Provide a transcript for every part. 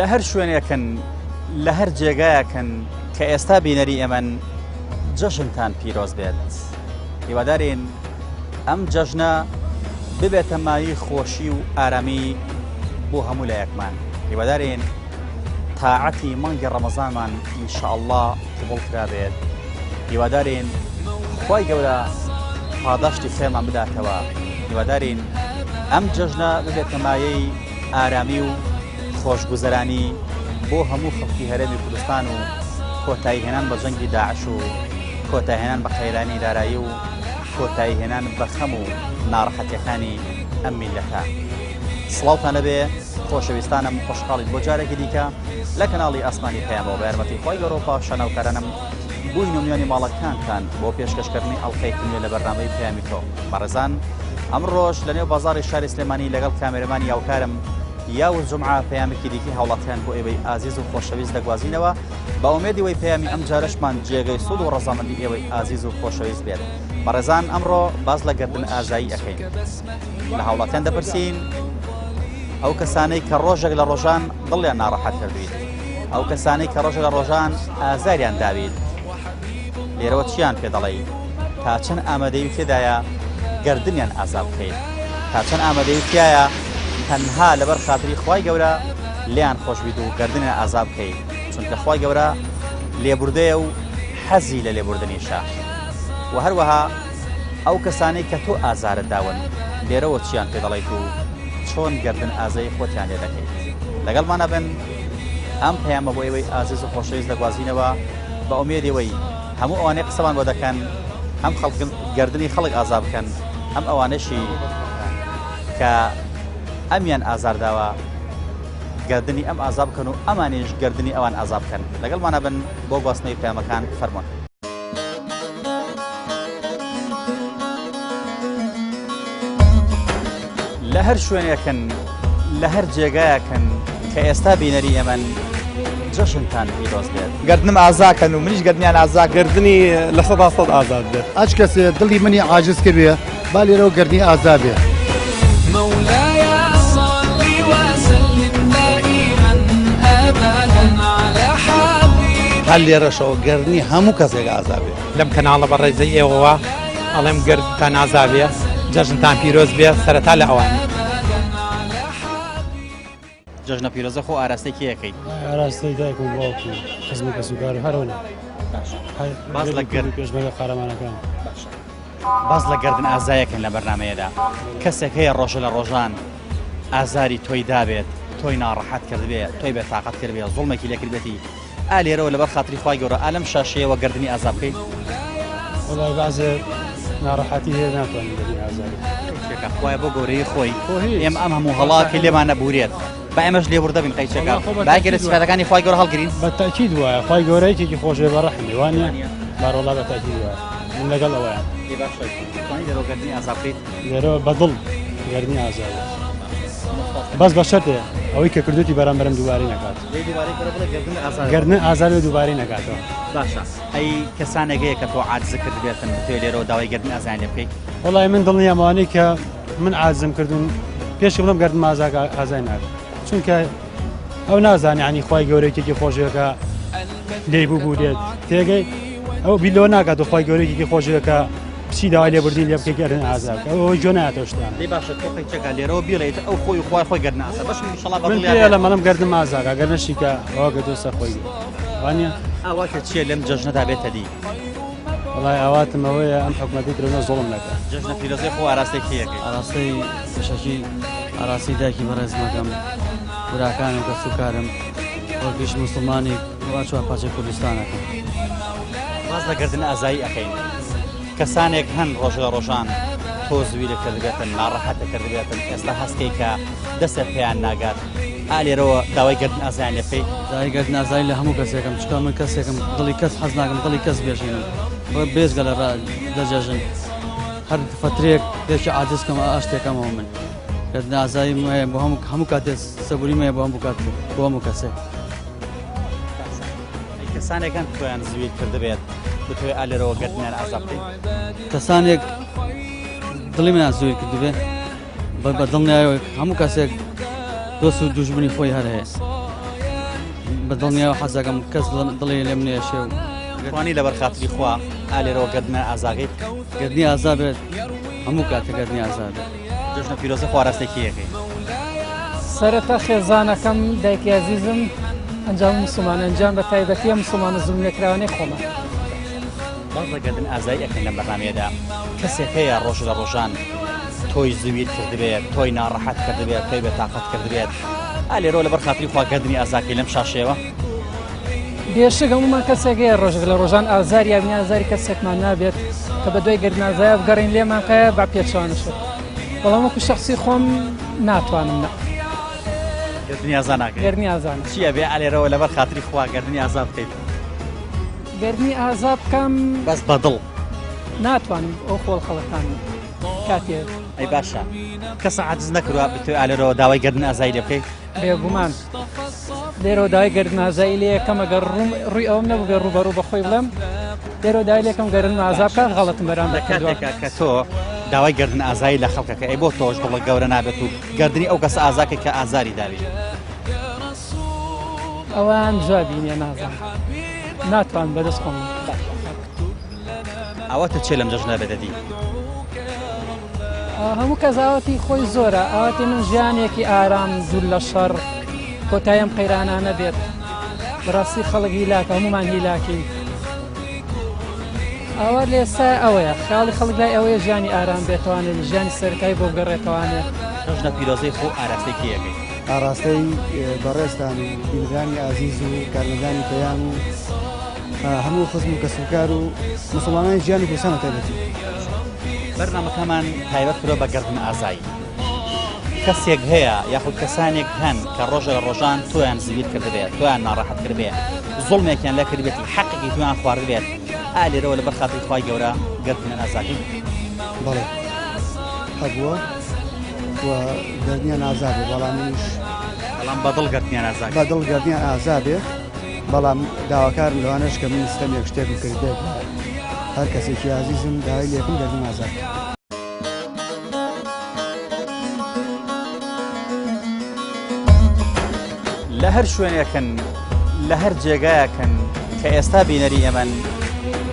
لە هەر شوێنێکن لە هەر جێگایەکن کە ئێستا بینەری ئێمەن جەژنتان پیرۆز بێت. هیوادارین ئەم جەژنە ببێتە مایەی خۆشی و ئارامی بۆ هەموو لایەکمان. هیوادارین تاعەتی مانگی ڕەمەزانمان ان شاء اللە قبوڵ کرابێت. هیوادارین خوای گەورە پاداشتی خێرمان بداتەوە. هیوادارین ئەم جەژنە ببێتە مایەی ئارامی و خۆشگوزەرانی بۆ هەموو خەڵکی هەرێمی کوردستان و کۆتایی هێنان بە جەنگی داعش و کۆتایهێنان بە قەیرانی دارایی و کۆتایی هێنان بە خەم و ناڕەحەتیەکانی ئەم میللەتە. سڵاوتان لەبێ خۆشەویستانم خۆشحاڵین بۆ جارێکی دیکە لە کەناڵی ئاسمانی پەیامەوە بە یارمەتی خوای گەورە و پاشا ناوکارانم بووین و میوانی ماڵەکانتان بۆ پێشکەشکردنی ئەڵقەیەکی نوێ لە بەرنامەی پەیامی تۆ. بەڕێزان ئەمڕۆش لە نێو بازاڕی شاری سلێمانی لەگەڵ کامێرەمانی یاوکارم یاوز جومعە پەیامێکی دیکەی هاوڵاتیان بۆ ئێوەی ئازیز و خۆشەویست دەگوازینەوە بە ئومێدی وەی پەیامی ئەم جارەشمان جێگەی سوود و ڕەزامەندی ئێوەی ئازیز و خۆشەویست بێت. بەڕێزان ئەمڕۆ باس لە گەردن ئازایی ئەکەین لە هاوڵاتیان دەپرسین ئەو کەسانەی کە ڕۆژێک لە ڕۆژان دڵیان ناڕەحەت کردویت ئەو کەسانەی کە ڕۆژێک لە ڕۆژان ئازاریان داویت لێرەوە چیان پێ دەڵێی تا چەند ئامادەی تێدایە گردنیان ئازا بکەیت تا چەند ئامادەی تایە تەنها لەبەر خاتری خوای گەورە لێیان خۆشبیت و گردنیان ئازا بکەیت چونکە خوای گەورە لێبوردەیە و حەزی لە لێبوردنیشە و هەروەها ئەو کەسانەی کە تۆ ئازارت داون لێرەوە چیان پێ دەڵێیت و چۆن گردن ئازای خۆتیان لێ دەکەیت لەگەڵمانە بن ئەم پەیامە بۆ ئێوەی ئازیز و خۆشەویست دەگوازینەوە بە ئومێدی ئەوەی هەموو ئەوانەی قسەمان بۆ دەکەن هەم خەڵک گردنی خەڵک ئازا بکەن هەم ئەوانەشی کە ئەمیان ئازار داوە گردنی ئەم ئازا بکەن و ئەمانیش گردنی ئەوان ئازا بکەن لەگەڵمانە بن بۆ گواستنەوەی پەیامەکان فەرموون. لە هەر شوێنێکن لە هەر جێگایەکن کە ئێستا بینەری ئێمەن جەژنتان پیرۆز بێت. گەردنم ئازا کەن و منیش گەردنیان ئازا گەردنی 100% ئازاد بێت. هەچ کەسێ دڵی منی عاجز کردبێ با لێرەوە گەردنی ئازا بێ. مولاي صل وسلم دائما أبدا على حبيبك. هەر لێرەشەوە گەردنی هەموو کەسێک ئازا بێ. لەم کەناڵە بەڕێزەی ئێوەوە ئەڵێم گەردنتان ئازا بێ، جەژنتان پیرۆز بێ، سەرەتا لە ئەوانە. جەژنە پیرۆزە خۆ ئاراستەی کێ ئەکەیت؟ ئاراستەی دایک و باوک و خزم و کەسوکار و هەرەوەنە. باس لە گەرد پێشمەرگە قارەمانەکان. باس لە گەردن ئازایەکەن لە بەرنامەیەدا کەسێک هەیە ڕۆژە لە ڕۆژان ئازاری تۆی دابێت تۆی ناڕەحەت کردبێ تۆی بێتاقەت کردبێ زوڵمێکی لێ کردبێتی ئا لێرەوە لەبەر خاتری خوای گەورە ئا لەم شاشەیەوە گەردنی ئازا بکەیت. وەڵای بەعزێ ناڕەحەتی هەیە ناتوانین گەردنی ئازا بکەین. قەیچێکە خوایە بۆ گەورەیی خۆی ئێمە ئەم هەموو هەڵاکەی لێمان نەبورێت با ئێمەش لێبوردە بین قەیچێکە با یەکێ لە سیفاتەکانی خوای گەورە هەڵگرین. بە تەئکید وایە خوای گەورە یەکێکی خۆشبێ بە ڕەحمی وانیە بارۆڵا بە تەئکید وایە من لەگەڵ ئەوەیان. ئێ باشە توانی لێرەوە گەردنی ئازا بکەیت؟ لێرەوە بە دڵ گەردنی ئازا بێت بەس بە شەرتێ ئەوەی کە کردوتی بەرامبەرم دووبارەی نەکات. گەردن ئازار بێ دووبارەی نەکاتەوە. باشە ئەی کەسانێک هەیە کە تۆ عاجزت کردبێتن بتەوێ لێرەوە داوای گەردن ئازایان لێ بکەیت؟ وەڵای من دڵنیام ئەوانەی کە من عاجزم کردوون پێش بڵێم گەردنم ئازاکە ئازای نابێت چونکە ئەو نازانێ عنی خوای گەورە یەکێکی خۆشەکە لێی ببورێت تێگەی ئەو بیر لەوە ناکات و خوای گەورە یەکێکی خۆشەکە بچی داوای لێبوردنی لێ بکەی گەردن ئازا بکە ئەوە گوێ نایەتەوە شتانە. دەی باشە تۆ قەیچەکە لێرەوە بیڵێیت ئەو خۆی و خوای خۆی گەردن ئازا بەشم ئینشەڵا بە من دڵیا پێ بێت. ئەڵێم ئەڵێم گەردنم ئازاکە گەر نەشیکا ئەوە گەردووە سەر خۆی بێ وانیە؟ ئاواتت چییە لەم جەژنەدا بێتە دی؟ وەڵای ئاواتم ئەوەیە ئەم حکومەتەی ترەنە زوڵم نەکا. جەژنە پیرۆزەی خۆ ئاراستەی کێ ئەکەی؟ ئاراستەی پێشەکی ئاراستەی دایکی بەڕێزم ئەکەم، براکانم، کەسوکارم، وەک گشت موسڵمانێک وا چوارپارچەی کوردستان ئەکەم. باس لە گەردن ئازایی ئەکەین. کەسانێک هەن ڕۆژ لە ڕۆژان تۆ زویرت کردبێتن ناڕەحەتت کردبێتن ئێستا هەستکەی کە دەستت پێیان ناگات ئا لێرەوە داوای گەردن ئازایان لێ بکەی؟ داوای گەردن ئازایی لە هەموو کەسێکم چونکە من کەسێکم دڵی کەس حەز ناکەم دڵی کەس بێشێنم بێجگە لە لە جەژن هەر فەترەیەک یەکی عاجز کەم ئاشتێکەمەوە من گەردن ئازاییم هەیە بۆ هەموو هەموو کاتێ سەبووریم هەیە بۆ هەموو کات بۆ هەموو کەسێک. ئەی کەسانێک هەن تۆیان زویر کردبێت بتەوێت ئا لێرەوە گەردنیان ئازا بکەیت؟ کەسانێک دڵی منیان زویر کردبێ بە دڵنیایەوە هەموو کەسێک دۆست و دوژمنی خۆی هەر هەیە. بە دڵنیاوە حەزەکەم کەس دڵی لێم نێشێ و توانی لەبەر خاتری خوا ئالێرەوە گەردنە ئازاگەی گەردنی ئازا بێت، هەموو کاتە گەردنی ئازا بێت. جەژنە پیرۆزە خواراستێکی یەکەی. سەرەتا خێزانەکەم، دایکی ئازیزم، ئەنجام مسلمان ئەنجام بە تایبەتی ئەم مسلمانە زوڵملێکراوانەی خۆمان. باس لە گەردن ئازایی ئەکەین لەم بەرنامەیەدا، کەسێک هەیە ڕۆژ لە ڕۆژان تۆی زویر کردبێت، تۆی ناڕەحەت کردبێت، تۆی بێتاقەت کردبێت، ئا لێرەوە لەبەر خاتری خوا گەردنی ئازاکەی لەم شاشەیەوە؟ بێشک هەموومان کەسێک هەیە ڕۆژێک لە ڕۆژان ئازار یابین، ئازاری کەسێکمان نابێت کە بە دوای گەردن ئازایە بگەڕین لێمان قایە با پێچەوانەشێت، بەڵام وەکو شخصی خۆم ناتوانم نا. گەردنی ئازا ناکەی؟ گەردنی ئازا نا. چییە بێ ئالێرەوە لەبەر خاتری خوا گەردنی ئازا بکەیت؟ گەردنی ئازا بکەم بەس بە دڵ ناتوانم، ئەو خۆڵ خەڵەکانم کاتێ. ئەی باشە کەسە عاجز نەکردووە بتوێ ئالێرەوە داوای گەردن ئازای لێ بکەیت؟ بێگومان لێرەوە داوای گەردن ئازایی لێ یەکەم، ئەگەر ڕووی ئەوم نەبوو بێ ڕووبەڕوو بە خۆی بڵێم لێرەوە داوای لێکەم گەردن ئازا بکە، غەڵەتم بەرامبەر کردووە. کاتێکە کە تۆ داوای گەردن ئازایی لە خەڵکەکە، ئەی بۆ تۆش دڵت گەورە نابێت و گەردنی ئەو کەسە ئازاکەی کە ئازاری داوی؟ ئەوان جوابی نییە، نازانم، ناتوانم بەدەست خۆم. ئاواتت چییە لەم جەژنە بێتە دی؟ هەموو کەس ئاواتی خۆی زۆرە، ئاواتی من ژیانێکی ئارام، دوور لە شەڕ، کۆتایی ئەم قەیرانانە بێت. بەڕاستی خەڵک هیلاکە، هەمومان هیلاکین. ئاوات لە ئێستا ئەوەیە، خەیاڵی خەڵک لای ئەوەیە ژیانی ئارام بێتوانێت ژیانی سەرەتایی بۆ بگەڕێتوانێت. جەژنە پیرۆزەی خۆ ئاراستەی کێ ئەکەی؟ ئاراستەی بەڕێزتان و بینەرانی ئازیز و کارمەندانی پەیام و هەموو خزم و کەسوکار و مسلمانانی جیهان و کوردستان بە تایبەتی. بەرنامەکەمان تایبەت کردوە بە گەردن ئازایی. کەسێک هەیە یاخود کەسانێک هەن کە ڕۆژە لە ڕۆژان تۆیان زویر کردبێت، تۆیان ناڕەحەت کردبێت، زوڵمێکیان لێ کردبێتی، حەقێکی تۆیان خواردبێت، ئا لێرەوە لەبەر خاتری خوای گەورە گەردنیان ئازاکەی؟ بەڵێ هەبووە و گەردنیان ئازا بێ، بەڵام منیش بەڵام بەدڵ گەردنیان ئازا بە دڵ گەردنیان ئازا بێ، بەڵام داواکارم لەوانەش کە من ستەمێک شتێکم کردبێت هەر کەسێکی ئازیزم داوای لێکم گەردنم ئازا بکە. لە هەر شوێنێکن، لە هەر جێگایەکن کە ئێستا بینەری ئێمەن،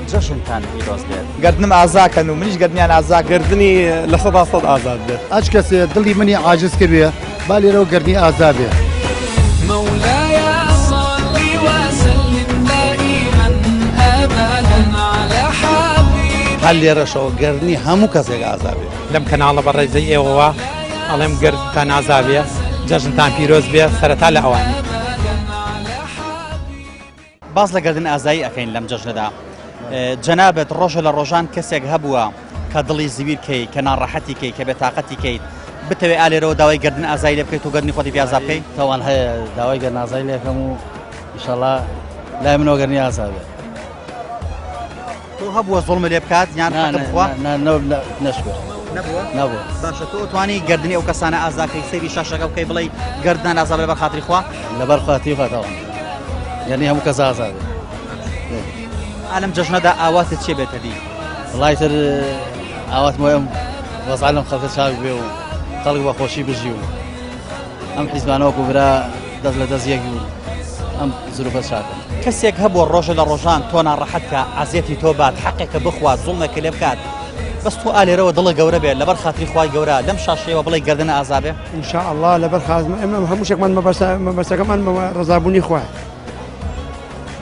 جەژنتان پیرۆز بێت. گەردنم ئازاکەن و منیش گەردنیان ئازا. گەردنی 100% ئازاد بێت. هەچ کەسێ دڵی منی عاجز کردبێ با لێرەوە گەردنی ئازا بێ. مولاي صل وسلم دائما ابدا على حبيبك. هەر لێرەشەوە گەردنی هەموو کەسێک ئازا بێ. لەم کەناڵە بەڕێزەی ئێوەوە ئەڵێم گەردنتان ئازا بێ، جەژنتان پیرۆز بێ، سەرەتا لە ئەوانی. باس لە گەردن ئازایی ئەکەین لەم جەژنەدا. جەنابت ڕۆژە لە ڕۆژان کەسێک هەبووە کە دڵی زویر کەی، کە ناڕەحەتی کەی، کە بێتاقەتی کەیت، بتەوێ ئالێرەوە داوای گەردن ئازایی لێ بکەیت و گەردنی خۆتی پێ ئازا بکەی؟ تاوان هەیە داوای گەردن ئازایی لێ بکەم و ئینشەڵا لای منەوە گەردنی ئازا بێت. تۆ هەبووە زوڵم لێ بکات یان نا، حەقت نا، بخوا؟ نا، نا، نا، نەشکر. نەبووە؟ نەبووە. باشە تۆ توانی گەردنی ئەو کەسانە ئازاکەی، سەیری شاشەکە بکەی بڵێی گەردنان ئازا لەبەر خاتری خوا؟ لەبەر خاتری خوا تاوان. یعنی هەموو کەس ئازا بێت. ئالم جەژنەدا ئاواتت چێ بێتە دی؟ وڵای تر ئاواتم وایە ئەم وەزعە لەم خەڵکە چاک بێ و خەڵک بە خۆشی بژی و ئەم حیزبانە وەکو برا دەست لە دەست یەک و ئەم زروفە چاکە. کەسێک هەبووە ڕۆژە لە ڕۆژان تۆ ناڕەحەت کە عەزیەتی تۆ بات، حەقێکە بخوات، زوڵمێکە لێ بکات، بەس تۆ ئالێرەوە دڵە گەورە بێت لەبەر خاتری خوای گەورە لەم شاشەیەوە بڵێ گەردنە ئازا بێ؟ إن شاء الله لەبەر خاتر ئێمە هەموو شتێکمان مەبەستەکەمان ڕەزابوونی خوایە.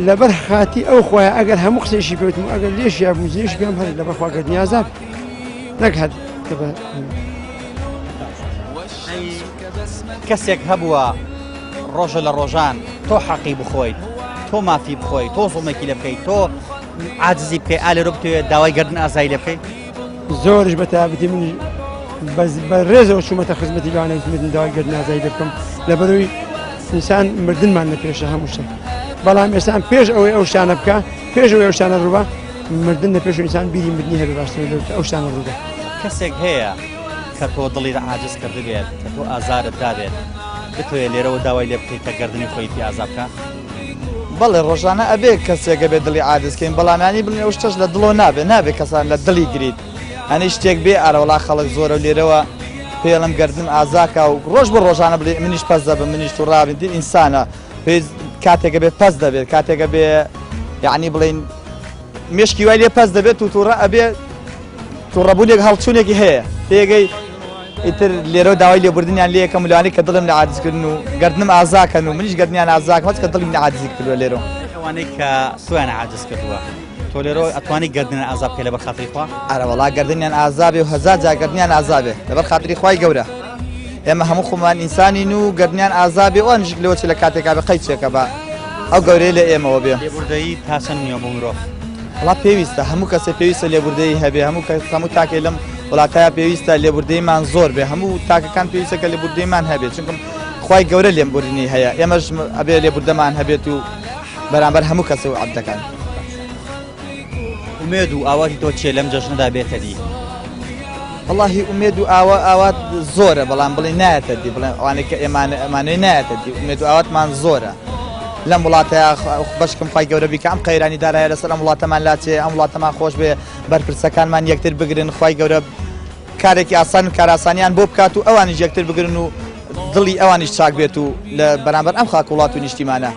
لەبەر خاتی ئەو خوایە ئەگەر هەموو قسەیشی پێوتم و ئەگەر لێشی یابوو جنێشی پێم هەر لەبەر خوا گەردنی ئازا بێ، نەک هەر لەبەر کەسێک هەبووە ڕۆژە لە ڕۆژان تۆ حەقی بخۆیت، تۆ مافی بخۆیت، تۆ زوڵمێکی لێ بکەیت، تۆ عاجزی بکەیت، ئالێرە بتەوێت داوای گەردن ئازایی لێ بکەیت؟ زۆرش بە تایبەتی من بە ڕێزەوە چوومەتە خزمەتی لەوانەیە وتم داوای گەردن ئازایی لێ بکەم، لەبەرەوەی ئینسان مردنمان لە پێشە هەموو شتێک، بەڵام ئێستا پێش ئەوەی ئەو شتانە بکە، پێش ئەوەی ئەو شتانە ڕووبا، مردن لە پێش ئینسان بیری مردنی هەبێ باشترە لەو ئەو شتانە ڕووبا. کەسێک هەیە کە تۆ دڵیت عاجز کردبێت، کە تۆ ئازارت دابێت، بتەوێت لێرەوە داوای لێ بکەیت کە گەردنی خۆی پێ ئازا بکا؟ بەڵێ ڕۆژانە ئەبێ کەسێک ئەبێ دڵی عاجز کەین، بەڵام یانی بڵێن ئەو شتەش لە دڵەوە نابێ، نابێ کەسان لە دڵی گریت، هەنی شتێک بێ ئارەوەڵا خەڵک زۆرە و لێرەوە پێڵم گەردنم ئازاکا و ڕۆژ بە ڕۆژانە بڵێ منیش پەس دەبم، منیش تووڕابم، دی ئینسانە پێ کاتێکە بێ پەس دەبێت کاتێکە بێ یعنی بڵین مێشکی وای لێ پەس دەبێت و تووڕە ئەبێ تووڕەبوونێک هەڵچوونێکی هەیە تێگەی ئیتر لێرەوە داوای لێبوردنیان لێ یەکەم لەوانەی کە دڵم لە عاجزکردن و گەردنم ئازاکەن و منیش گەردنیان ئازاکەم هەچ کە دڵی من عاجزی کردووە لێرەوە. ئەوانەی کە تۆیان عاجز کردووە تۆ لێرەوە ئەتوانی گەردنیان ئازا بکەی لەبەر خاتری خوا؟ ئەرە وەڵا گەردنیان ئازا بێ و هەزار جار گەردنیان ئازا بێ لەبەر خاتری خوای گەورە ئێمە هەموو خۆمان ئینسانین و گەردنیان ئازا بێ ئەوانیش لەوە چ لە کاتێکا بێ قەیچێکە بە ئەو گەورەیە لە ئێمەوە بێ. لێبوردەیی تا چەند نییە بۆ مرۆڤ؟ وەڵا پێویستە هەموو کەسێ پێویستە لێبوردەیی هەبێ هەموو کەس هەموو تاکێ لەم وڵاتەیا پێویستە لێبوردەیمان زۆر بێ هەموو تاکەکان پێویستە کە لێبوردەیمان هەبێ چونکم خوای گەورە لێمبوردنی هەیە ئێمەش ئەبێ لێبوردەمان هەبێت و بەرامبەر هەموو کەس و عەبدەکان. ئومێد و ئاواتی تۆ چیە لەم جەژنەدا بێتە دی؟ وەڵاهی ئومێد و ئاوا ئاوات زۆرە بەڵام بڵێ نایەتە دی بڵێ ئەوانەی کە ئێمانە ئەمانەی نایەتە دی ئومێد و ئاواتمان زۆرە لەم وڵاتەیا بەشکم خوای گەورە بیکا ئەم قەیرانی دارایە لەسەر ئەم وڵاتەمان لاچێ ئەم وڵاتەمان خۆش بێ بەرپرسەکانمان یەکتر بگرن خوای گەورە کارێکی ئاسان و کاراسانیان بۆ بکات و ئەوانیش یەکتر بگرن و دڵی ئەوانیش چاک بێت و لە بەرامبەر ئەم خاک وڵات و نیشتیمانە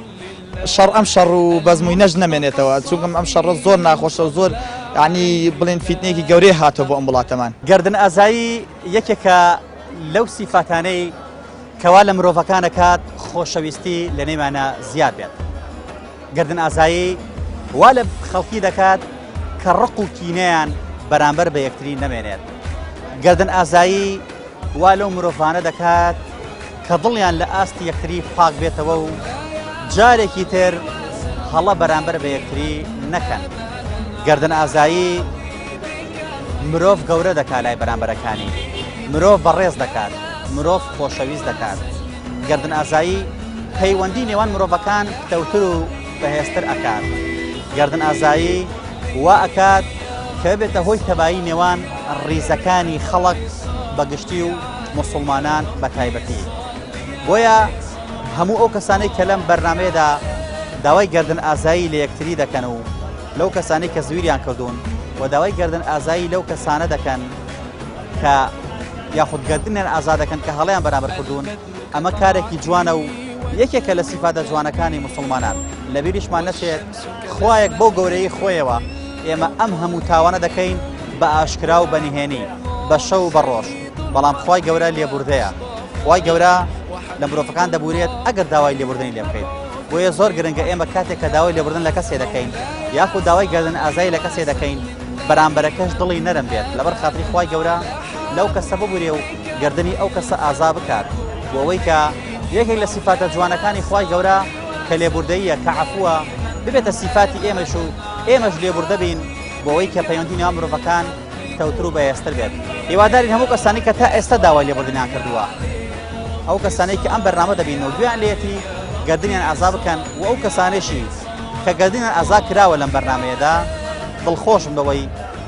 شەڕ ئەم شەڕ و بەزمووی نەش نەمێنێتەوە چونکم ئەم شەڕە زۆر ناخۆشە و زۆر ینی بڵێن فیتنێکی گەورەی هاتۆ بۆ ئەم وڵاتەمان. گەردن ئازایی یەکێکە لەو سیفاتانەی کەوا لە مرۆڤەکان ئەکات خۆشەویستی لە نێویانە زیاد بێت. گەردن ئازایی وا لە خەڵکی دەکات کە ڕق و کینەیان بەرامبەر بە یەکتری نەمێنێت. گەردن ئازایی وا لەو مرۆڤانە دەکات کە دڵیان لە ئاستی یەکتری پاک بێتەوە و جارێکی تر هەڵە بەرامبەر بە یەکتری نەکەن. گەردن ئازایی مرۆڤ گەورە دەکات لای بەرامبەرەکانی، مرۆڤ بەڕێز دەکات، مرۆڤ خۆشەویست دەکات. گەردن ئازایی پەیوەندی نێوان مرۆڤەکان پتەوتر و بەهێزتر ئەکات. گەردن ئازایی وا ئەکات کە ببێتە هۆی تەبایی نێوان ڕیزەکانی خەڵک بە گشتی و موسڵمانان بە تایبەتی. بۆیە هەموو ئەو کەسانەی کە لەم بەرنامەیەدا داوای گەردن ئازایی لە یەکتری دەکەن و لەو کەسانەی کە زویریان کردوون و داوای گەردن ئازایی لەو کەسانە دەکەن کە یاخود گەردنیان ئازا دەکەن کە هەڵەیان بەرامبەر کردوون ئەمە کارێکی جوانە و یەکێکە لە سیفاتە جوانەکانی موسڵمانان لەبیریشمان نەچێت خوایەک بەو گەورەیی خۆیەوە ئێمە ئەم هەموو تاوانە دەکەین بە ئاشکرا و بە نهێنی بە شەو و بە ڕۆژ بەڵام خوای گەورە لێبوردەیە خوای گەورە لە مرۆڤەکان دەبورێت ئەگەر داوای لێبوردنی لێ بکەیت بۆیە زۆر گرنگە ئێمە کاتێک کە داوای لێبوردن لە کەسێ دەکەین یاخود داوای گەردن ئازایی لە کەسێ دەکەین بەرامبەرەکەش دڵی نەرم بێت لەبەر خاتری خوای گەورە لەو کەسە ببورێ و گەردنی ئەو کەسە ئازا بکات بۆ ئەوەی کە یەکێک لە سیفاتە جوانەکانی خوای گەورە کە لێبوردەییە کە عەفوە ببێتە سیفاتی ئێمەش و ئێمەش لێبوردە بین بۆ ئەوەی کە پەیوەندی نێوان مرۆڤەکان پتەوتر و بەهێزتر بێت. هیوادارین هەموو کەسانی کە تا ئێستا داوای لێبوردنیان کردووە ئەو کەسانەی کە ئەم بەرنامە دەبینن و گوێیان لێیەتی گەردنیان ئازا بکەن و ئەو کەسانەشی کە گەردنیان ئازا کراوە لەم بەرنامەیەدا دڵخۆشم بەوەی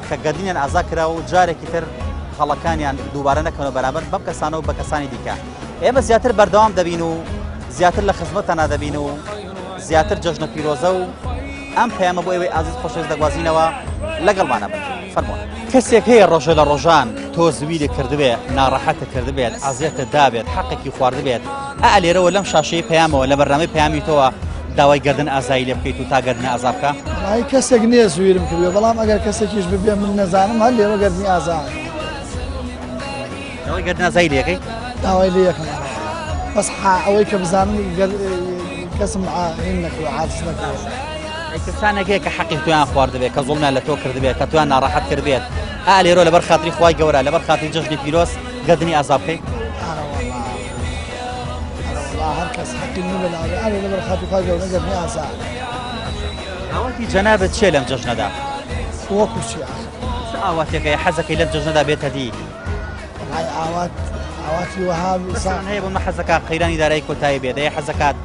کە گەردنیان ئازا کراوە و جارێکی تر هەڵەکانیان دووبارە نەکەنەوە بەرامبەر بەم کەسانە و بە کەسانی دیکە. ئێمە زیاتر بەردەوام دەبین و زیاتر لە خزمەتتانا دەبین و زیاتر جەژنە پیرۆزە و ئەم پەیامە بۆ ئێوەی ئازیز خۆشەویست دەگوازینەوە لەگەڵمانە بن فەرموون. کەسێک هەیە ڕۆژێ لە ڕۆژان تۆ زویری کردبێ ناڕەحەتت کردبێت ئەزیەتت دابێت حەقێکی خواردبێت ئا لێرەوە لەم شاشەی پەیامەوە لە بەرنامەی پەیامی تۆوە داوای گەردن ئازایی لێ بکەیت و تا گەردنە ئازا بکا؟ وەڵایی کەسێک نییە زویرم کردبێ بەڵام ئەگەر کەسێکیش ببێ من نەزانم هەر لێوە گەردنی ئازا داوای گەردن ئازایی لێ ئەکەی؟ داوای لێ یەکەم بەس ئەوەی کە بزانم کەسم هین نەکردووە عاجز نەکردووە. ئەی کەسانێک هەیە کە حەقی تۆیان خواردبێت کە زوڵمیان لە تۆ کردبێت کە تۆیان ناڕەحەت کردبێت ئا لێرەوە لەبەر خاتری خوای گەورە لەبەر خاتری جەژنی پیرۆز گەردنی ئازا بکەی؟ هەر کەس حەقی من بەلاوێ ئەرێ لەبەر خاتری خوای گەورە گەردنی ئازا. ئاواتی جەنابت چییە لەم جەژنەدا؟ وەکو چی ئاخر؟ چ ئاواتێک هەیە حەزەکەی لەم جەژنەدا بێتە دی؟ وەڵای ئاوات ئاواتی وەها مەسەلەن هەیە بۆ من حەزەکا قەیرانی دارایی کۆتایی بێت هەیە حەزەکات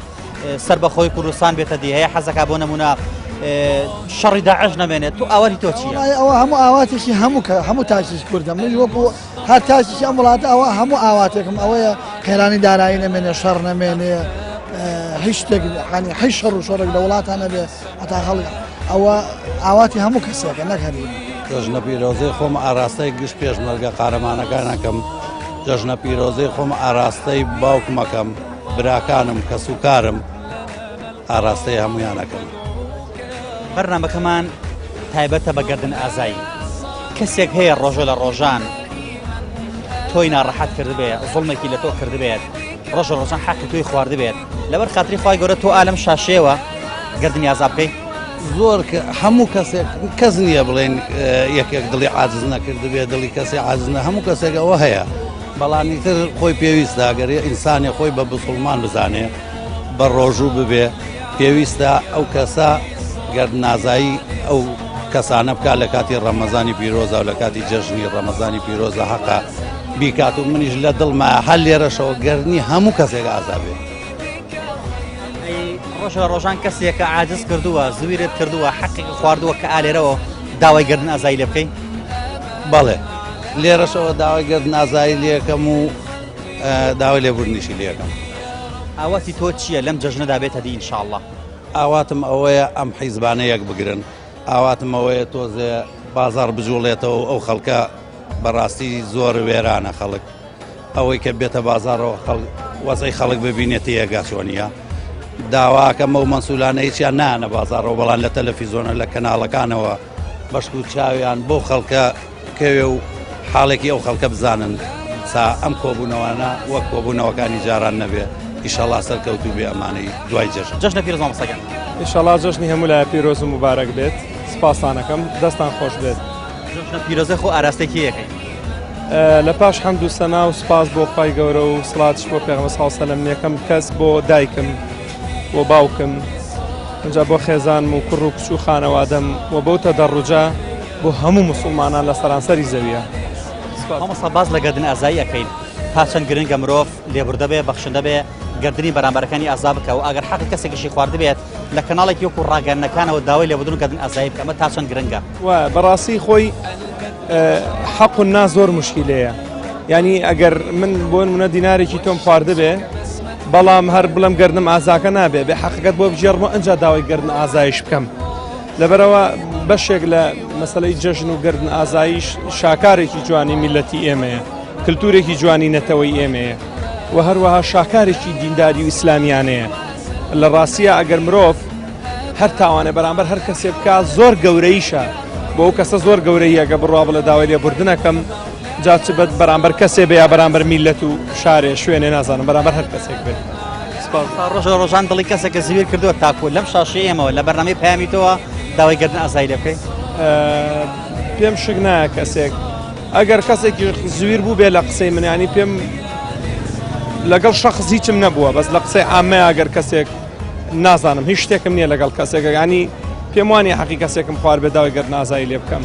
سەربەخۆی کوردستان بێتە دی هەیە حەزەکا بۆ نمونە شەڕی داعش نەمێنێت تو ئاواتی تۆ چییە؟ وەڵای ئەوە هەموو ئاواتێکی هەموو کە هەموو تاکێکی کوردە من وەکو هەر تاکێکی ئەم وڵاتە ئەوە هەموو ئاواتێکم ئەوەیە قەیرانی دارایی نەمێنێ شەڕ نەمێنێ هیچ شتێک یانی هیچ شەڕ و شۆڕێک لە وڵاتە نەبێ هەتا خەڵک ئەوە ئاواتی هەموو کەسێکە نەک هەر ئێمە. جەژنە پیرۆزەی خۆم ئاراستەی گشت پێشمەرگە قارەمانەکان ئەکەم، جەژنە پیرۆزەی خۆم ئاراستەی باوکم ئەکەم، براکانم، کەسوکارم. ئاراستەی هەمویان ئەکەم. بەرنامەکەمان تایبەتە بە گەردن ئازایی. کەسێک هەیە ڕۆژە لە ڕۆژان تۆی ناڕەحەت کردبێ، زوڵمێکی لە تۆ کردبێت، ڕۆژە ڕۆژان حەقی تۆی خواردبێت، لەبەر خاتری خوای گەورە تۆ ئالەم شاشەیەوە گەردنی ئازا بکەی؟ زۆر هەموو کەسێک کەس نییە بڵێن یەکێک دڵی عاجز نەکردبێ، دڵی کەسێ عاجز نە، هەموو کەسێک ئەوە هەیە، بەڵام ئیتر خۆی پێویستە گەر ئینسانێ خۆی بە بسوڵمان بزانێ بە ڕۆژوو ببێ پێویستە ئەو کەسە گەردنازایی ئەو کەسانە بکات لە کاتی ڕەمەزانی پیرۆزە و لە کاتی جەژنی ڕەمەزانی پیرۆزە حەقە بیکات و منیش لە دڵما هەر لێرەشەوە گەرنی هەموو کەسێک ئازا بێ. ڕۆژ لە ڕۆژان کەسێکە عاجز کردووە، زویرت کردووە، حەقێکی خواردووە کە ئالێرەوە داوای گەردن ئازایی لێ بکەی؟ بەڵێ لێرەشەوە داوای گەردن ئازایی لێکەم و داوای لێبوردنیشی لێکەم. ئاواتی تۆ چییە لەم جەژنەدا بێتە دی ئینشاڵڵا؟ ئاواتم ئەوەیە ئەم حیزبانە یەک بگرن، ئاواتم ئەوەیە تۆزێ بازاڕ بجوڵێتەوە و ئەو خەڵکە بەڕاستی زۆر وێرانە خەڵک ئەوەی کە بێتە بازاڕەوە خەڵک وەزعی خەڵک ببینێت تێگا چۆنیە داواکەم ئەو مەنسولانە هیچیان نانە بازاڕەوە بەڵام لە تەلەفیزۆنە لە کەناڵەکانەوە بەشک و چاویان بۆ خەڵکە کەوێ و حاڵێکی ئەو خەڵکە بزانن سا ئەم کۆبوونەوانە وەک کۆبوونەوەکانی جاران نەبێ ئیشەڵا سەرکەوتوو بێ ئەمانەی دوای جەژن. جەژنە پیرۆز مامۆستا گیان. ئیشەڵا جەژنی هەموو لایە پیرۆز و موبارەک بێت سپاستانەکەم دەستان خۆش بێت. جەژنە پیرۆزە خۆ ئاراستەی کێ ئەکەی؟ لە پاش حەمد و سەنا و سپاس بۆ خوای گەورە و سڵاتش بۆ پێغەمبەر صلی اللە علیه و سلم یەکەم کەس بۆ دایکم و باوکم ئینجا بۆ خێزانم و کوڕ و کچ و خانەوادەم و بەو تەدەڕوجە بۆ هەموو موسڵمانان لە سەرانسەری زەویە. مامۆستا باس لە گەردن ئازایی ئەکەین تا چەند گرنگە مرۆڤ لێبوردە بێ بەخشندە بێ گەردنی بەرامبەرەکانی ئازا بکە و ئەگەر حەقی کەسێکیشی خواردبێت لە کەناڵێکی وەکو ڕاگەیاندنەکانەوە داوای لێبوردن و گەردن ئازایی بکە ئەمە تا چەند گرنگە؟ وایە بەڕاستی خۆی حەق الناس زۆر مشکلەیە یعنی ئەگەر من بۆ نمونە دینارێکی تۆم خواردبێ بەڵام هەر بڵم گردنم ئازاکە نابێ بێ حەقەکەت بۆ بگێڕمەوە ئەجا داوای گردن ئازایش بکەم لەبەرەوە بەشێک لە مەسلەی جەژن و گردن ئازایش شاکارێکی جوانی میلەتی ئێمەیە کللتورێکی جوانی نەتەوەی ئێمەیە و هەروەها شاکارێکی دینداری و ئیسلامیانەیە لە ڕاستیە ئەگەر مرۆڤ هەر تاوانێ بەرامبەر هەر کەسێ بکا زۆر گەورەیشە بۆ ئەو کەسە زۆر گەورەیە گە بڕوا بڵێ داوای لێبوردنەکەم جا چ بە بەرامبەر کەسێ بێ یا بەرامبەر میلەت و شارێ شوێنێ نازانم بەرامبەر هەر کەسێک بێت. سپاس. ڕۆژ لە ڕۆژان دڵی کەسێکە زویر کردووە تاکو لەم شاشەی ئێمەوە لە بەرنامەی پەیامی تۆوە داوای گەردن ئازای لێ بکەی؟ پێم شک نایە کەسێک ئەگەر کەسێکی زویر بوو بێ لە قسەی من ینی پێم لەگەڵ شخص هیچم نەبووە بەس لە قسەی عامەیە ئەگەر کەسێک نازانم هیچ شتێکم نییە لەگەڵ کەسێک ینی پێم وانی حەقی کەسێکم خوار بێ داوای گەردن ئازایی لێ بکەم.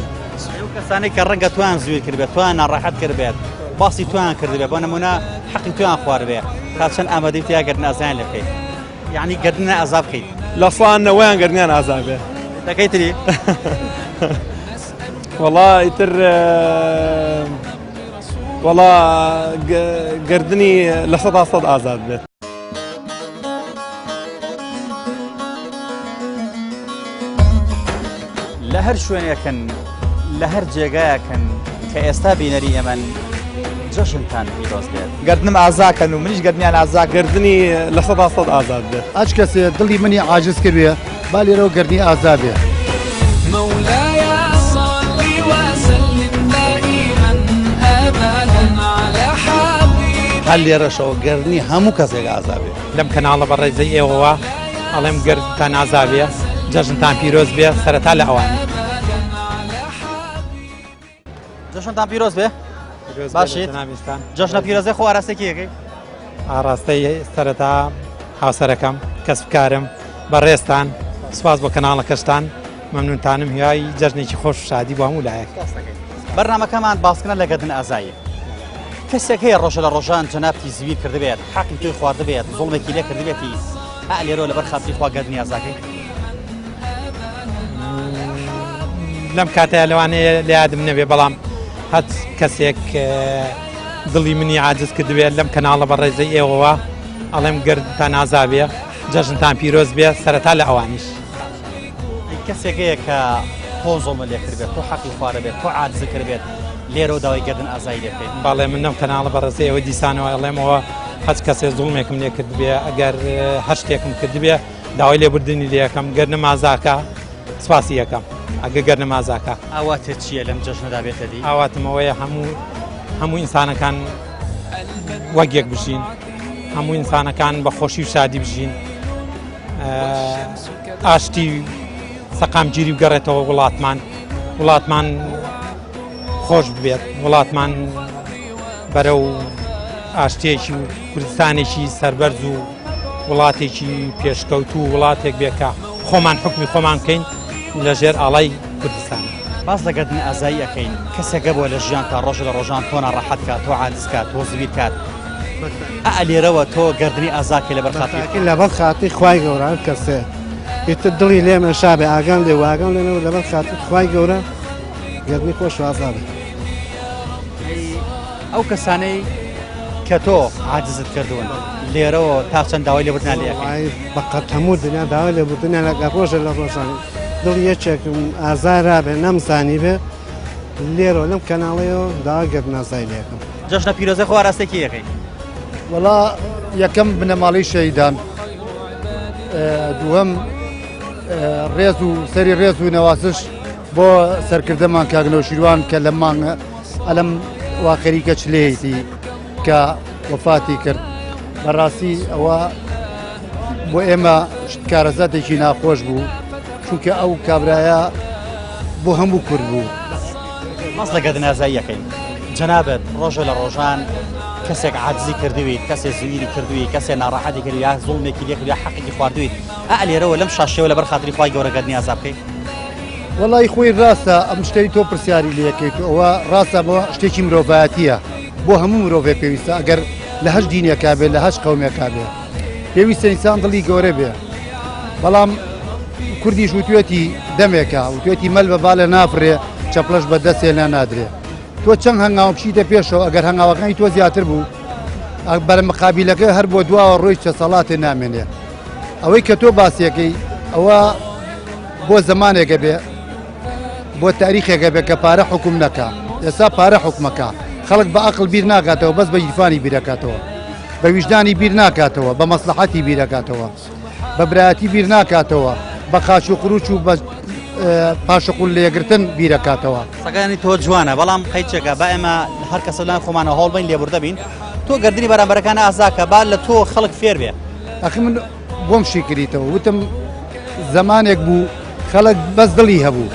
ئەو کەسانەی کە ڕەنگە تویان زویر کردبێت تویان ناڕەحەت کردبێت باسی تویان کردبێت بۆ نمونە حەقی تویان خواردبێ تا چەند ئامادەی تیا گەردن ئازایان لێ بکەیت یعنی گەردن ئازا بکەیت لە سان نەوەیان گەردنیان ئازا بێ دەکەی تری وەڵا ئیتر وەڵا گردنی 100% ئازاد بێت. لە هەر شوێنێکن لە هەر جێگایەکن کە ئێستا بینەری ئێمەن جەژنتان پیرۆز بێت. گەردنم ئازا کەن و منیش گەردنیان ئازا گەردنی 100% ئازاد بێت. هەچ کەسێ دڵی منی عاجز کردبێ با لێرەوە گەردنی ئازا بێ. مولاي صل وسلم دائما ابدا على حبيبك هەر لێرەشەوە گەردنی هەموو کەسێک ئازا بێ. لەم کەناڵە بەڕێزەی ئێوەوە ئەڵێم گەردنتان ئازا بێ جەژنتان پیرۆز بێ سەرەتا لە ئەوانی. جەژنتان پیرۆز بێ باشیت جەژنە پیرۆزە خۆ ئاراستەی یەکەی ئاراستەی سەرەتا هاوسەرەکەم کەسبکارم بەڕێزتان سوپاس بۆ کەناڵەکەشتان مەمنونتانم هیوای جەژنێکی خۆش و شادی بۆ هەموو لایەک. بەرنامەکەمان باسکردنە لە گەردن ئازایی. کەسێک هەیە ڕۆژە لە ڕۆژان جەنابتی زویر کردبێت، حەقی تۆی خواردبێت، زوڵمێکی لێ کردبێتی، ئا لێرەوە لەبەر خاتری خوا گەردنی ئازاکەی؟ لەم کاتەیا لەوانەیە لە یادم نەبێ بەڵام هەچ کەسێک دڵی منی عاجز کردبێت لەم کەناڵە بەڕێزەی ئێوەوە ئەڵێم گەردنتان ئازا بێ جەژنتان پیرۆز بێ سەرەتا لە ئەوانیش. کەسێک هەیە کە تۆ زوڵمت لێ کردبێت، تۆ حەقی خوارەبێت، تۆ عاجزت کردبێت، لێرەوە داوای گەردن ئازایی لێ بکەیت؟ بەڵێ من لەم کەناڵە بەڕێزەی ئێوە دیسانەوە ئەڵێمەوە هەچ کەسێ زوڵمێکم لێ کردبێ ئەگەر هەر شتێکم کردبێ داوای لێبوردنی لێ ئەکەم گەر نەمازاکە سپاسی ئەکەم ئەگە گەر نەمازاکە. ئاواتت چییە لەم جەژنەدا بێتە دی؟ ئاواتم ئەوەیە هەموو هەموو ئینسانەکان وەک یەک بژین هەموو ئینسانەکان بە خۆشی و شادی بژین ئاشتی سەقامگیری بگەڕێتەوە وڵاتمان وڵاتمان خۆش بێت وڵاتمان بەرەو ئاشتێکی و کوردستانێکی سەربەرز و وڵاتێکی پێشکەوتو و وڵاتێک بێ کە خۆمان حکمی خۆمان بکەین لە ژێر ئاڵای کوردستان. باس لە گەردن ئازایی ئەکەین کەسێک هەبووە لە ژیان تا ڕۆژ لە ڕۆژان تۆ ناڕەحەت کات تۆ عاجز کات تۆ زویر کات ئا لێرەوە تۆ گەردنی ئازاکەی لەبەر خاتری خوا. لەبەر خاتری خوای گەورە هەر کەسێ ئیتر دڵی لێم ئێشابێ ئاگام لێ و ئاگام لێ نەبێ لەبەر خاتری خوای گەورە گەردنی خۆش ئازا بێ. ئەو کەسانەی کە تۆ عاجزت کردوون لێرەوە تا چەند داوای لێبوردنیان لێ ئەکەی؟ بەقەت هەموو دنیا داوای لێبوردنیان لەگەڵ ڕۆژێ لە ڕۆژان دڵی یەکێکم ئازارابێ نەمزانیبێ لێرەوە لەم کەناڵەیەوە داوای گەردنئازای لێ ئەکەم. جەژنە پیرۆزەی خۆ ئاراستەی کێ ئەکەی؟ وەڵا یەکەم بنەماڵەی شەهیدان، دووەم ڕێز و سەری ڕێز و نەوازش بۆ سەرکردەمان کاک نەوشیروان کە لە مانگ ئەلم وا خەریکە چلەیەتی کە وەفاتی کرد بەڕاستی ئەوە بۆ ئێمە کارەساتێکی ناخۆش بوو چونکە ئەو کابرایە بۆ هەموو کورد بوو. باس لە گەردنئازاییەکەین جەنابت ڕۆژە لە ڕۆژان کەسێک عاجزی کردویت کەسێ زویری کردووی کەسێ ناڕەحەتی کردوی یا زوڵمێکی لێ کردوی یا حەقێکی خواردویت ئا لێرەوە لەم شاشەوە لەبەر خاتری خوای گەورە گەردنی ئازا بکەیت وەڵی خۆی ڕاستە ئەم شتەی تۆ پرسیاری لەکەیت و ئەوە ڕاستە بۆ شتێکی مرۆڤایەتیە بۆ هەموو مرۆڤێ پێویستە ئەگەر لە هەش دینێکا بێ لە هەش قەومێکا بێ پێویستە ئینسان دڵی گەورە بێ بەڵام کوردیش وتوێتی دەمێکە وتوێتی مەل بە بالە نافرێ چەپڵەش بە دەستێ نا نادرێ تۆ چەند هەنگاو بچیتە پێشەوە ئەگەر هەنگاوەکانی تۆ زیاتر بوو بەرە مقابلەکە هەر بۆ دواوە ڕۆی چەسەڵاتێ نامێنێ ئەوەی کە تۆ باسیەکەی ئەوە بۆ زمانێکە بێ بۆ تاریخێکە بێ کە پارە حکوم نەکا ئێستا پارە حکومەکە خەڵک بە ئەقل بیر ناکاتەوە بەس بە گیرفانی بیرەکاتەوە بە ویژدانی بیر ناکاتەوە بە مەسلحەتی بیرەکاتەوە بە برایەتی بیر ناکاتەوە بە قاچ و قروچ و بە پاشقول لێگرتن بیرەکاتەوە. قسەکانی تۆ جوانە بەڵام قەیچێکە با ئێمە هەر کەسە لای خۆمانەوە هەوڵ بین لێبوردە بین تۆ گردنی بەرامبەرەکان ئازاکە با لە تۆ خەڵک فێر بێ. ئەخی من بۆم شیکریتەوە وتم زەمانێک بوو خەڵک بەس دڵی هەبوو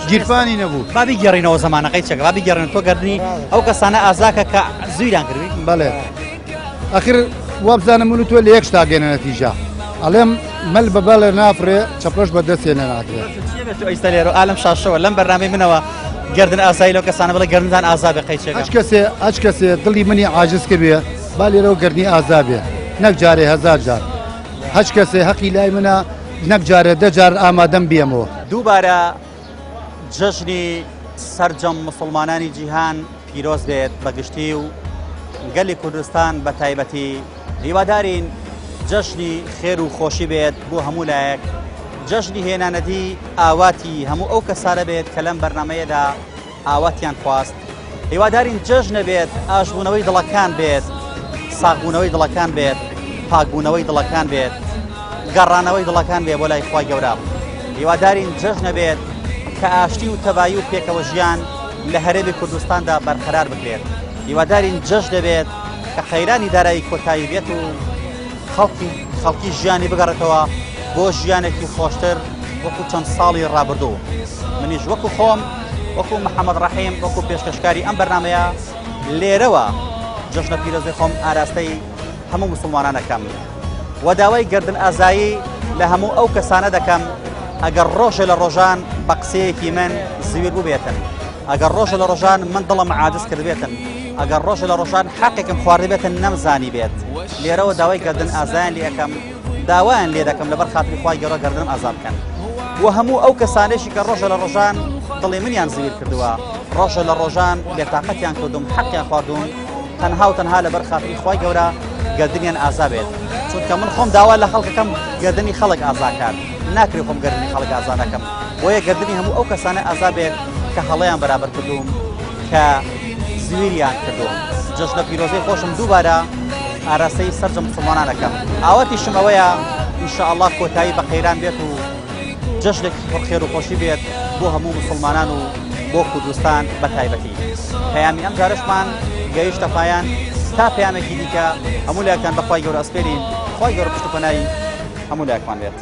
گیرفانی نەبوو. با بیگێڕینەوە زەمانەکەی چەکە با بیگێڕین تۆ گردنی ئەو کەسانە ئازاکە کە زویران کردوی. بەڵێ ئەخر وابزانم من و تۆ لە یەک شتا گەینە نەتیجە ئەڵێم مەل بە بەڵێ نافرێ چەپڵەش بە دەستێ نەنادرێ. چیە بێت ئیستا لێرە ئالم شاشەوە لەم بەرنامەی منەوە گردن ئاسایی لەو کەسانە بڵێ گردنتان ئازا بێ قەیچێکە. هەچ کەسێ هەچ کەسێ دڵی منی عاجز کردێ با لێرەوە گردنی ئازا بێ نەک جارێ هەزار جار هەچ کەسێ هەقی لای منە نەک جارێ دە جار ئامادەم بێمەوە. دووبارە جەژنی سەرجەم موسڵمانانی جیهان پیرۆز بێت بە گشتی و گەلی کوردستان بە تایبەتی هیوادارین جەژنی خێر و خۆشی بێت بۆ هەموو لایەک جەژنی هێنانەدی ئاواتی هەموو ئەو کەسانە بێت کە لەم بەرنمەیەدا ئاواتیان خواست هیوادارین جەژنە بێت ئاشبوونەوەی دڵەکان بێت ساغبوونەوەی دڵەکان بێت پاکبوونەوەی دڵەکان بێت گەڕانەوەی دڵەکان بێ بۆ لای خوای گەورە هیوادارین جەژنە بێت کە ئاشتی و تەبایی و پێکەوە ژیان لە هەرێمی کوردستاندا بەرقەرار بکرێت هیوادارین جەژنە بێت کە قەیرانی دارایی کۆتایی بێت و خەڵکی خەڵکی ژیانی بگەڕێتەوە بۆ ژیانێکی خۆشتر وەکو چەند ساڵی ڕابردوو منیش وەکو خۆم وەکو محەممەد ڕەحیم وەکو پێشکەشکاری ئەم بەرنمەیە لێرەوە جەژنە پیرۆزی خۆم ئاراستەی هەموو مسلمانان ئەکەم و داوای گردن ئازایی لە هەموو ئەو کەسانە دەکەم ئەگەر ڕۆژێ لە ڕۆژان بە قسەیەکی من زویر بووبێتن ئەگەر ڕۆژە لە ڕۆژان من دڵم عاجز کردبێتن ئەگەر ڕۆژە لە ڕۆژان حەقێکم خواردبێتن نەمزانی بێت لێرەوە داوای گردن ئازایان لێ ئەکەم داوایان لێ دەکەم لەبەر خاتری خوای گەورە گەردنم ئازا بکەن و هەموو ئەو کەسانێکی کە ڕۆژە لە ڕۆژان دڵی منیان زویر کردووە ڕۆژە لە ڕۆژان بێتاقەتیان کردوم حەقیان خواردوم تەنها و تەنها لەبەر خاتری خوای گەورە گەردنیان ئازا بێت چونکە من خۆم داوا لە خەڵکەکەم گەردنی خەڵک ئازا کات ناکرێ خۆم گەردنی خەڵک ئازا نەکەم بۆیە گەردنی هەموو ئەو کەسانە ئازا بێت کە هەڵەیان بەرابەر کردووم کە زویریان کردووم جەژنە پیرۆزەی خۆشم دووبارە ئاراستەی سەرجەم مسلمانان ئەکەم ئاواتیشم ئەوەیە ئینشاءاللە کۆتایی بە قەیران بێت و جەژنێکی پڕ خێر و خۆشی بێت بۆ هەموو موسڵمانان و بۆ کوردستان بە تایبەتی. پەیامی ئەم جارەشمان گەیشتە پایان تا پەیامێکی دیکە هەموو لایەکتان بەخوای گەورە ئەسپێرین خوای گەورە پشت و پەنای هەموو لایەکمان بێت.